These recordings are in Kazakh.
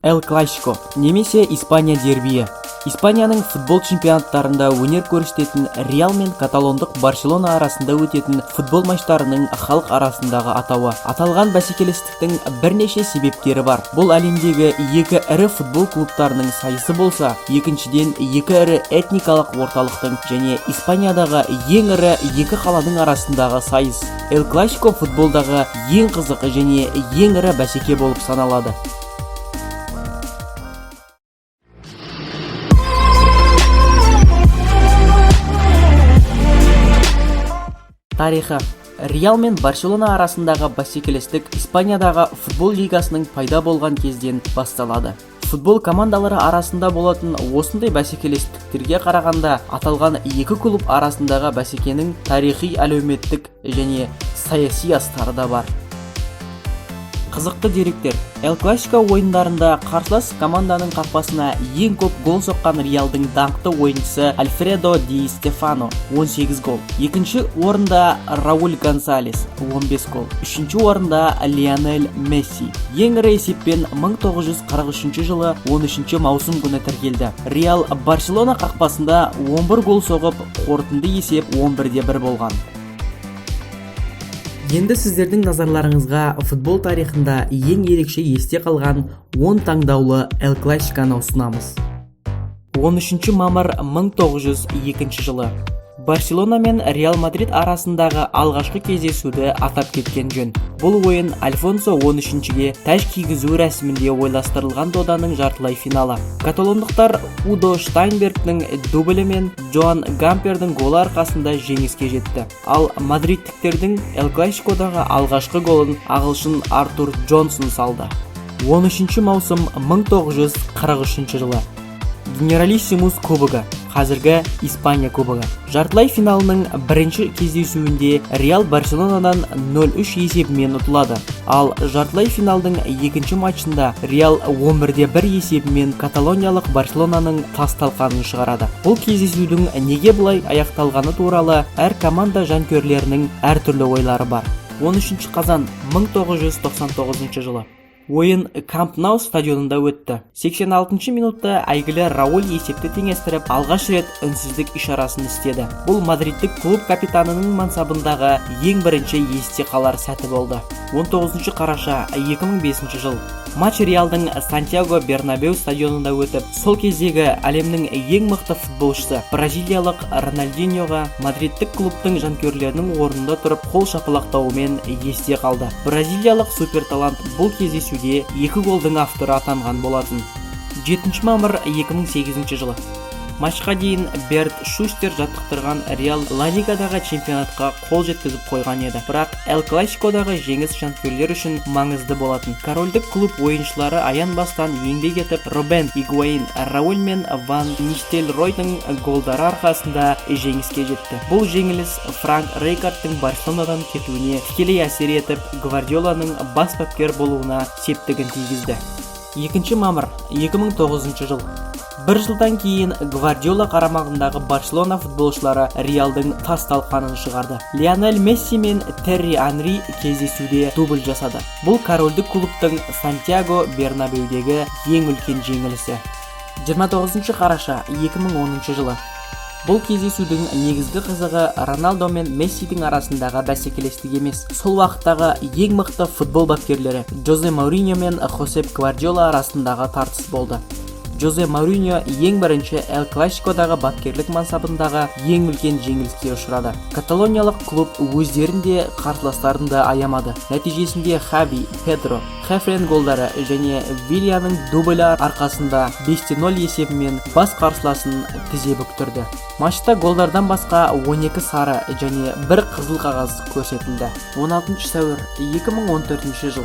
Эл Классико немесе Испания дербиі — Испанияның футбол чемпионаттарында өнер көрсететін Реал мен каталондық Барселона арасында өтетін футбол матчтарының халық арасындағы атауы. Аталған бәсекелестіктің бірнеше себептері бар. Бұл әлемдегі екі ірі футбол клубтарының сайысы болса, екіншіден, екі ірі этникалық орталықтың және Испаниядағы ең ірі екі қаланың арасындағы сайыс. Эл Классико футболдағы ең қызық және ең ірі бәсеке болып саналады. Тарихы. Реал мен Барселона арасындағы бәсекелестік Испаниядағы футбол лигасының пайда болған кезден басталады. Футбол командалары арасында болатын осындай бәсекелестіктерге қарағанда, аталған екі клуб арасындағы бәсекенің тарихи, әлеуметтік және саяси астары да бар. Қызықты деректер. Эл Классико ойындарында қарсылас команданың қақпасына ең көп гол соққан Реалдың даңқты ойыншысы Альфредо Ди Стефано, 18 гол. Екінші орында Рауль Гонсалес, 15 гол. Үшінші орында Лионель Месси. Ең ірі есеппен 1943 жылы 13 маусым күні тіркелді. Реал Барселона қақпасында 11 гол соғып, қорытынды есеп 11-де 1 болған. Енді сіздердің назарларыңызға футбол тарихында ең ерекше есте қалған 10 таңдаулы Эл Классиканы ұсынамыз. 13 мамыр 1902 жылы Барселона мен Реал Мадрид арасындағы алғашқы кездесуді атап кеткен жөн. Бұл ойын Альфонсо 13-ге тәж кигізу рәсімінде ойластырылған доданың жартылай финалы. Каталондықтар Удо Штайнбергтің дублі мен Джоан Гампердің голы арқасында жеңіске жетті. Ал мадридтіктердің Эл Классикодағы алғашқы голын ағылшын Артур Джонсон салды. 13 маусым 1943 жылы Генералиссимус кубогы, қазіргі Испания кубогы, жартылай финалының бірінші кездесуінде Реал Барселонадан 0-3 есебімен ұтылады. Ал жартылай финалдың екінші матчында Реал 11-де 1 есебімен каталониялық Барселонаның тас талқанын шығарады. Бұл кездесудің неге бұлай аяқталғаны туралы әр команда жанкүйерлерінің әртүрлі ойлары бар. 13 қазан 1999 жылы ойын Камп Нау стадионында өтті. 86 минутта әйгілі Рауль есепті теңестіріп, алғаш рет үнсіздік ишарасын істеді. Бұл мадридтік клуб капитанының мансабындағы ең бірінші есте қалар сәті болды. 19 қараша 2005 жыл матч Реалдың Сантьяго Бернабеу стадионында өтіп, сол кездегі әлемнің ең мықты футболшысы бразилиялық Рональдиньоға мадридтік клубтың жанкүйерлерінің орнында тұрып қол шапалақтауымен есте қалды. Бразилиялық суперталант бұл кездесуде екі голдың авторы атанған болатын. 7 мамыр 2008 жылы матчқа дейін Берт Шустер жаттықтырған Реал Ла Лигадағы чемпионатқа қол жеткізіп қойған еді. Бірақ Эл Классикодағы жеңіс жанкүйерлер үшін маңызды болатын. Корольдік клуб ойыншылары аянбастан еңбек етіп, Робен, Игуаин, Рауль мен Ван Нистелройдың голдары арқасында жеңіске жетті. Бұл жеңіліс Франк Рейкардтың Барселонадан кетуіне тікелей әсер етіп, Гвардиоланың бас бапкер болуына септігін тигізді. 2 мамыр 2009 жыл бір жылдан кейін Гвардиола қарамағындағы Барселона футболшылары Реалдың тас талқанын шығарды. Лионель Месси мен Терри Анри кездесуде дубль жасады. Бұл корольдік клубтың Сантьяго Бернабеудегі ең үлкен жеңілісі. 29 қараша 2010 жылы бұл кездесудің негізгі қызығы Роналдо мен Мессидің арасындағы бәсекелестік емес, сол уақыттағы ең мықты футбол бапкерлері Жозе Мауриньо мен Хосеп Гвардиола арасындағы тартыс болды. Жозе Мауриньо ең бірінші Эл Классикодағы бапкерлік мансабындағы ең үлкен жеңіліске ұшырады. Каталониялық клуб өздерін де, қарсыластарын да аямады. Нәтижесінде Хави, Педро, Хефрен голдары және Вильяның дублі арқасында 5-0 есебімен бас қарсыласын тізе бүктірді. Матчта голдардан басқа 12 сары және бір қызыл қағаз көрсетілді. 16 сәуір 2014 жыл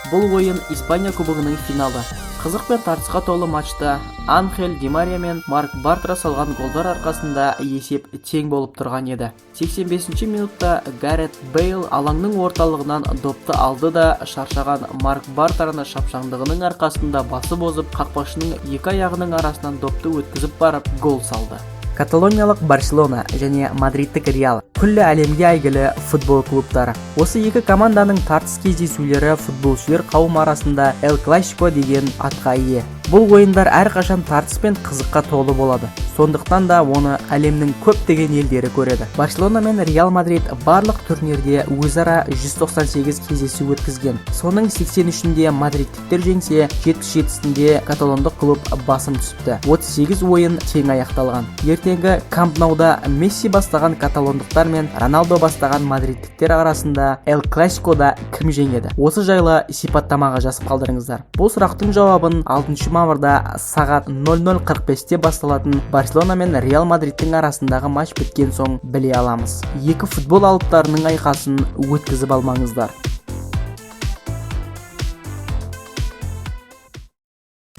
бұл ойын Испания кубогының финалы. Қызық пен тартысқа толы матчта Анхель Ди Мария мен Марк Бартра салған голдар арқасында есеп тең болып тұрған еді. 85 минутта Гарет Бейл алаңның орталығынан допты алды да, шаршаған Марк Бартраны шапшаңдығының арқасында басып озып, қақпашының екі аяғының арасынан допты өткізіп барып гол салды. Каталониялық Барселона және мадридтік Реал — күллі әлемге әйгілі футбол клубтары. Осы екі команданың тартыс кездесулері футболсүйер қауым арасында Эл Классико деген атқа ие. Бұл ойындар әрқашан тартыс пен қызыққа толы болады, сондықтан да оны әлемнің көптеген елдері көреді. Барселона мен Реал Мадрид барлық турнирде өзара 198 кездесу өткізген. Соның 83-інде мадридтіктер жеңсе, 77-сінде каталондық клуб басым түсіпті. 38 ойын тең аяқталған. Ертеңгі Камп Ноуда Месси бастаған каталондықтар мен Роналдо бастаған мадридтіктер арасында Эл Классикода кім жеңеді? Осы жайлы сипаттамаға жазып қалдырыңыздар. Бұл сұрақтың жауабын 6 мамырда сағат 00:45-те басталатын Барселона мен Реал Мадридтің арасындағы матч біткен соң біле аламыз. Екі футбол алыптарының айқасын өткізіп алмаңыздар.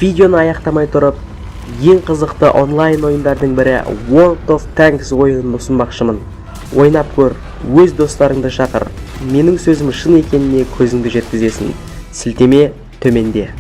Видеоны аяқтамай тұрып, ең қызықты онлайн ойындардың бірі World of Tanks ойынын ұсынбақшымын. Ойнап көр, өз достарыңды шақыр. Менің сөзім шын екеніне көзіңді жеткізесің. Сілтеме төменде.